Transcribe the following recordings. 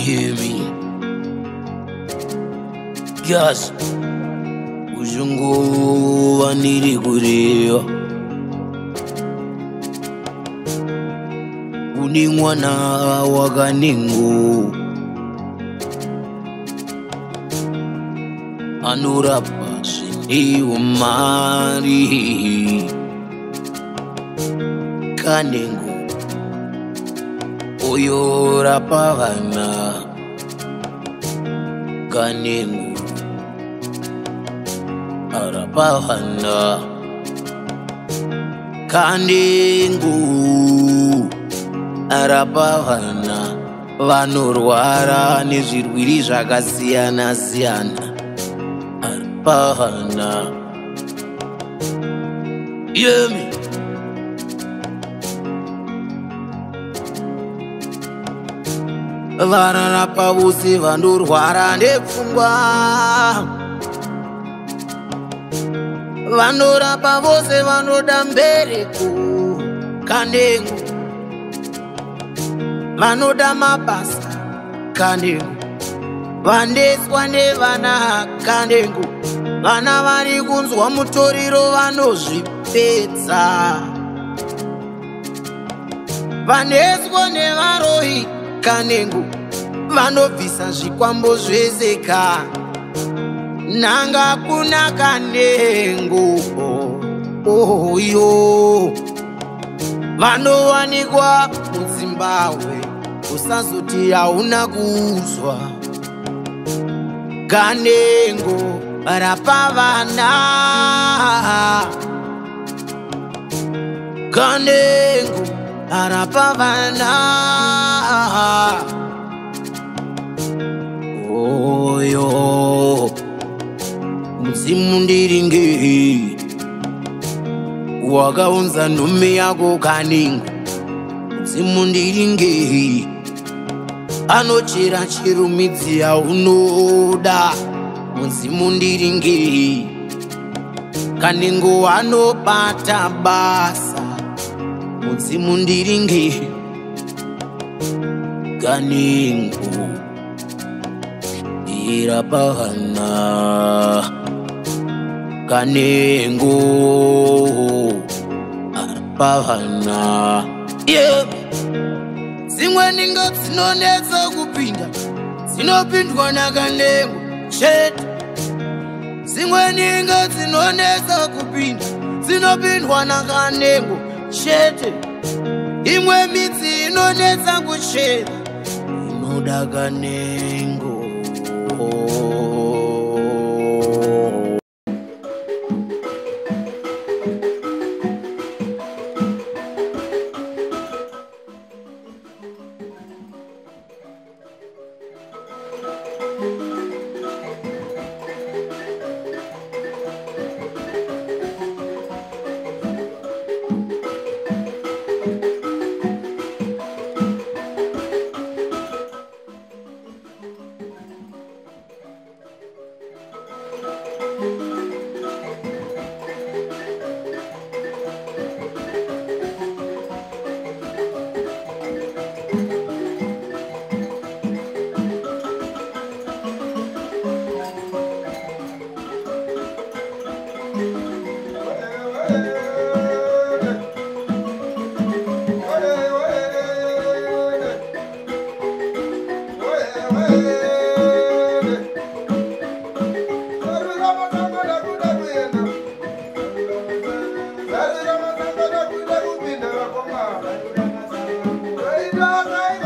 Hear me? Yes. Uzunguva ndiri kureva une mwana wakanengo anorapa zvinewo mari kanengo oyorapa vana kanengo arapa vana kanengo arapa vana vanorwara nezvirwiri zvakasiyana siyana arapa vana yemi vararapa vose vanorwara nepfungwa vanorapa vose vanoda mbereko kanengo vanoda mabasa kanengo vandeswa nevana kanengo vana vari kunzwa mutoriro vanozvipedza vaneswa nevaroyi kanengo vanobvisa zvikwambo zvese ka nanga kuna kanengo oyo vanowanikwa muZimbabwe usazoti hauna kuzwa kanengo rapa vana kanengo rapa vana oyo mudzimu ndiringe wakaunza nhume yako kanengo mudzimu ndiringe anochera chirumidzi yaunoda mudzimu ndiringe kanengo anobata basa mudzimu ndiringe kanengo irapa vana kanengo arapa vana yeah. Dzimwe ninga dzinonetsa kupinda dzinopindwa nakanengo chete dzimwe ninga dzinonetsa kupinda dzinopindwa nakanengo chete imwe midzi inonetsa kuchera inoda kanengo. Bye.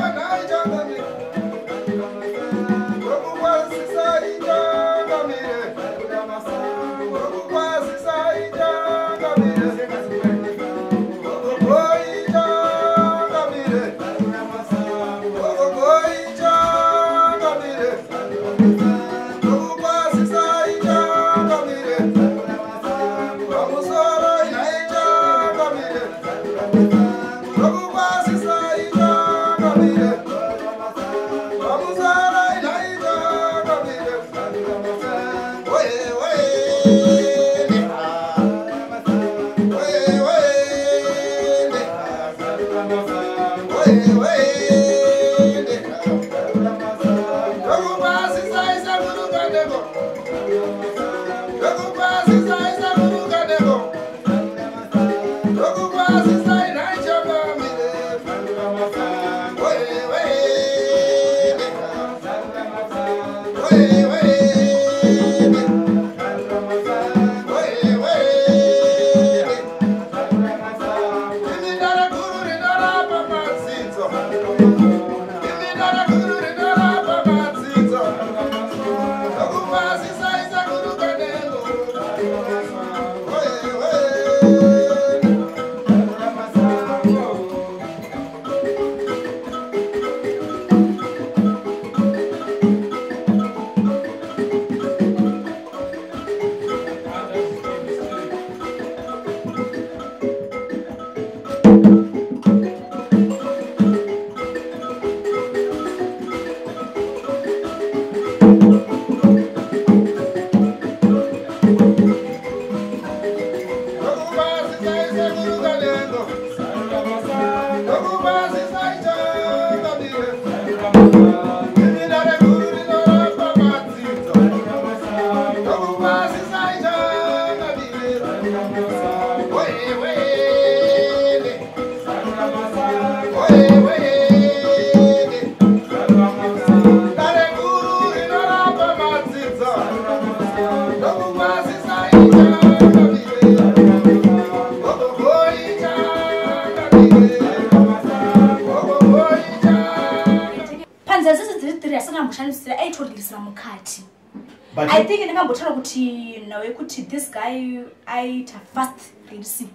I think ndingambotaura kuti nawe kuti this guy aita fast releasing.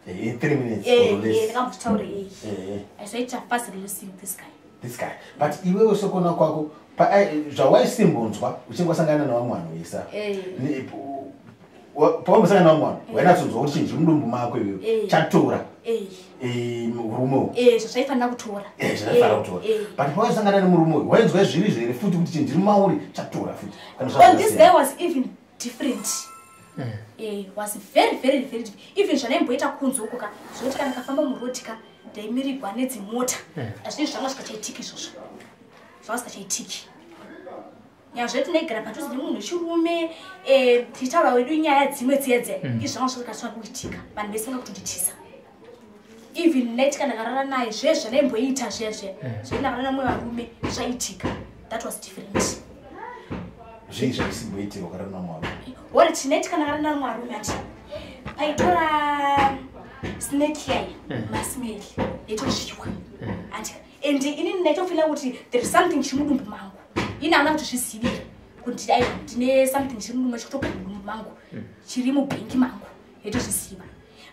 In 3 minutes or less. Ndingambotaura aisaita fast releasing this guy. This guy. But iwewe sokona kwako zvawaisimbonzwa uchinge wasangana nevamwe vanhu vesa. Pawambosangana nevamwe vanhu wainatsonzwa kuti chinhu chiri mudumbu mako iwewe chatora. Murume uyu. Zvaifanira kutora. Zvaifanira kutora. But pawasangana nemurume uyu wainzwa zviri zvere futi kuti chinhu chiri mauri chatora futi. On this guy was even different. Was very very very different. Even zvanaimboita kunze uko ka zvekuti kana kafamba muroad ka ndaimirigwa nedzimota. Azvinhu zvanga zvikachaitiki izvozvo. Zvanga zvikachaitiki. Nyaya zvedu tinaigara padhuze nemunhu wechirume tichitaura wedu nyaya dzimwe dzedze. Izvi zvanga zvakasvika kuitika. Vanhu vese vanga kutonditiza. Even night kana karara naye zvezve zvanaimboita zvezve zvainakarara namwe varume zvaitika. That was different. Zvii zvaisimboitika ukarara namwe varume? Ori tinaiti kana karara namwe varume ati paitora snake yai masimeli yaitozviwa. And inini ndaitofila kuti there is something chiri mudumbu mangu. Ini handina kutozvizivira kuti aiwa ndine something chiri mudumbu chikutogara mudumbu mangu chiri mubhengi mangu yaitozviziva.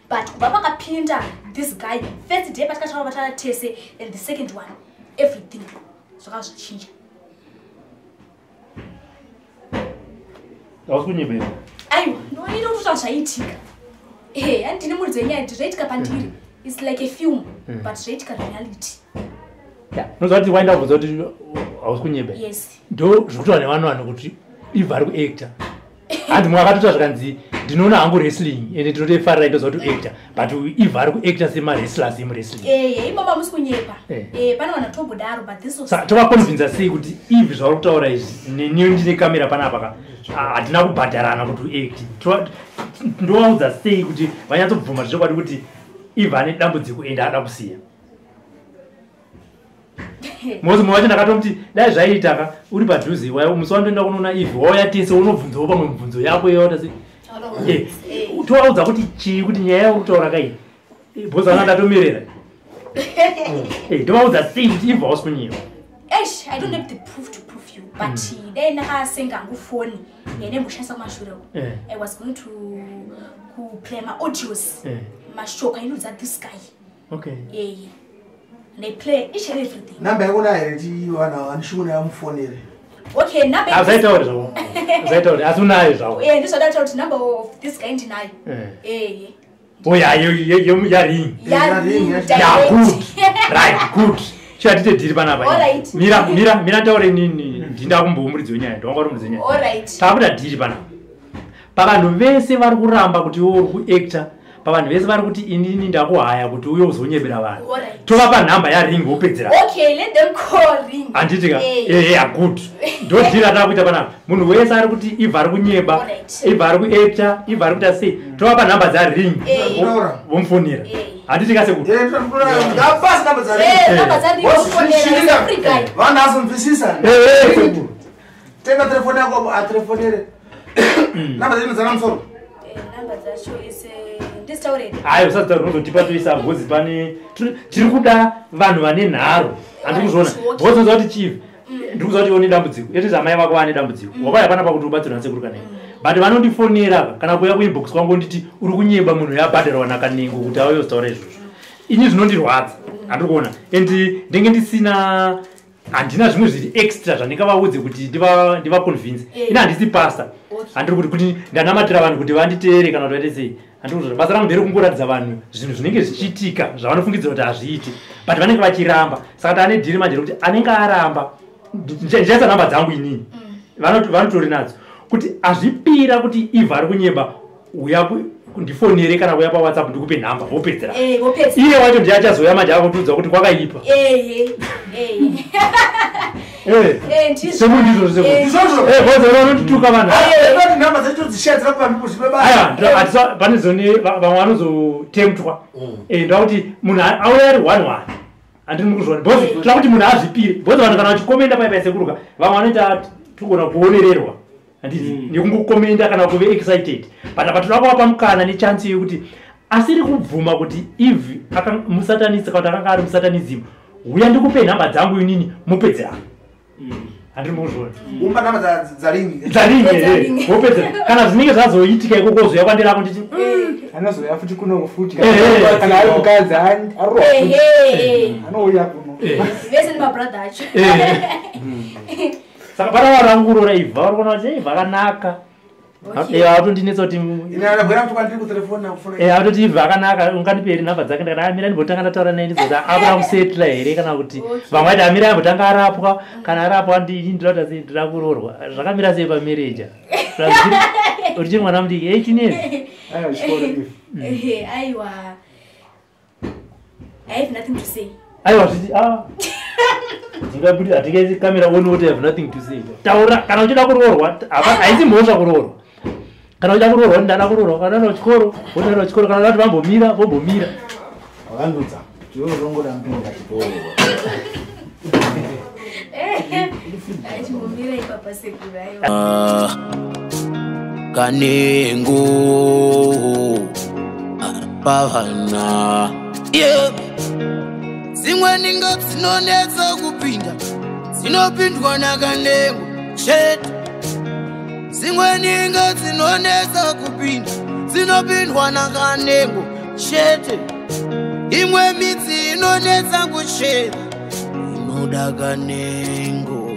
But kubva pakapinda this guy first day patikataura vatara tese and the second one everything zvakava zvachinja. Hausi kunyebera? Aiwa ndoita kuti zvaitika. Handine muridzi wenyaya kuti zvaitika pandiri. It's like a film but zvaitika reality. Unoziva kuti waenda kubvunza kuti hausi kunyebera? Yes. Ndo zvekutaura nevanhu vanhu kuti Eve ari kuacta. Hanzi mumwe akatoita zvikanzi ndinoona hangu wrestling ende ndinotoifarira ndoziva kuti actor but Eve ari kuacta semawrestlers emuwrestling. Imama musi kunyepa. Pane vanhu vatombodaro but this was Saka tovakonvinza sei kuti Eve zvauri kutaura izvi neniyo ndine kamera panapa ka hatina kubhadharana kuti uact. Ndovaudza sei kuti vanyatsobvuma zvechokwadi kuti Eve ane dambudziko ende ada kusiya. Mozi mumwe wacho ndakatomuti dai zvaiita ka uri padhuze musi wandoenda kunoona Eve wauya tese unobvunzawo pamwe mibvunzo yako yaota sei. Tovaudza kuti chii kuti nyaya yauri kutaura kai bhozi vana ndatomirera. Tovaudza sei kuti Eve hausi kunyewa. Eish, I don't have the proof to prove you but dai ndakasenga hangu foni yaimboshandisa kumashure uko. I was going to kuplay maaudios mashoko ainudza this guy. Okay. They play each and everything. Number yako nayo here tiwana andishuna yamufonere. Okay, number. Azaitaure zvavo. Azaitaure asi unayo zvavo. Ndizvo kuti number of this guy ndinayo. Oh yeah, ya ring. Ya ring. Yeah, good. Right, good. Chatite dhiri panapa. Alright. Mira taure nini ndinda kumbomuridzi wenyaya, ndonga uri muridzi wenyaya. Alright. Takuda dhiri panapa. Pavanhu vese vari kuramba kuti iwe uri kuacta, pavanhu vese vari kuti inini ndakuhaya kuti uye uzonyebera vanhu. Tovapa nhamba yaring wopedzera. Okay, let them call ring. Handiti ka? Yeah, good. Ndo dhiri ratakuita panapa. Munhu wese ari kuti Eve ari kunyeba, Eve ari kuacta, Eve ari kuita sei. Tovapa nhamba dzaring. Vomufonera. Handiti ka sekuru? Ngapasi nhamba dzaring. Nhamba dzaring vofonera. Vanhu azonzwisisa. Sekuru. Tenga telefoni yako atelefonere. Namba dzenyu dzana musoro. Namba dzacho is ndisitaureni. Hayi usazitaura unozotipa toisa bhozi pane tiri kuda vanhu vane nharo. Handikuzviona. Because kuti chief ndikuziva kuti une dambudziko, yetezi amai vako vane dambudziko, wakauya panapa kuti ubatsirwa nasekuru Kanengo, but vanondifonera kana kuuya kuinbox kwangu nditi uri kunyeba, munhu yabhadharwa naKanengo kuti auye kuzitaura izvozvo. Ini zvinondirwadza, handiri kuona, and ndenge ndisina, handina zvimwe zviri extra zvandingavaudze kuti ndivaconvince. Ini handisi pastor, handiri kuti ndanamatira vanhu kuti vanditeere kana kuti vaite sei. Handiri kuzvona. Basa rangu nderekungoratidza vanhu zvinhu zvinenge zvichiitika zvavanofungidzira kuti hazviiti, but vanenge vachiramba. Saka taane dhiri manje rekuti anenge aramba, ndichaisa namba dzangu inini, vanotori nadzo, kuti azvipira kuti Eve ari kunyeba, uya ndifonere kana kuya paWhatsApp ndikupe nhamba, vopedzera. Vopedza. Iye wacho ndiye achazouya manje akutiudza kuti kwakaipa. Ehe ehe. Ndizvo. Sekuru, ndizvo sekuru. Izvozvo. Boza vanotituka vanhu. Ndoti nhamba dzacho dzishaya pambipo zvibeba. Aya, pane zone vamwe vanozotemptwa. Ndokuti munhu auya ari one one, handiri mukuzviona, because toda kuti munhu azvipire, because vanhu kana vachikomenda pai paisekuruka, vamwe vanoita togona kuonererwa, handiti, nekungokomenda kana kuve excited, but apa toda kuvapa mukana nechance yekuti asiri kubvuma kuti Eve musatanist kana kuti akanga ari musatanism, uya ndikupe nhamba dzangu inini, mupedzerana. Handiri mukuzviona. Umba nhamba dzaringi. Dzaringi. Dzaringi. Wopedzera kana zvinenge zvazoitika ikoko, zoya kwandiri nditi Anozoya futi kuno futi. Eh. Kana ari mukadzi arohwa futi. Ehe. Anouya kuno. Vese nemabrother acho. Saka pana vanhu vangurora Eve, vari kuona kuti Eve akanaka. Atondinetsa kuti Ine anabwera kuti kwandiri kutelefoni nakufona. Atoti Eve akanaka, ungandipe here nhamba dzake? Ndakati amira ndimbotanga ndataura naye ndizoti akuda kusetla here, kana kuti vamwe vaiti amira ambotanga arapwa, kana arapwa ndinoda kuti sei, ndinoda kuroorwa, zvakamira sei pamarriage, uri mwana mudiki, 18 years. Aya chikoro Eve. Ehe, aiwa, I have nothing to say. Aiwa, zviti hatingaisi kamera on kuti I have nothing to say. Taura kana uchida kuroorwa, haisi mhosva kuroorwa. Kana uchida kuroorwa, ndada kuroorwa. Kana uda chikoro, wotoenda kuchikoro. Kana uda kuti vambomira, vombomira. Wakandudza tiwe rongoda mpinda chikoro. Achimbomira ipapa sekuru, aiwa. Kanengo pavana, yeah. Dzimwe ninga dzinonetsa kupinda, dzinopindwa naKanengo chete. Dzimwe ninga dzinonetsa kupinda, dzinopindwa naKanengo chete. Imwe midzi inonetsa kuchera, inoda Kanengo.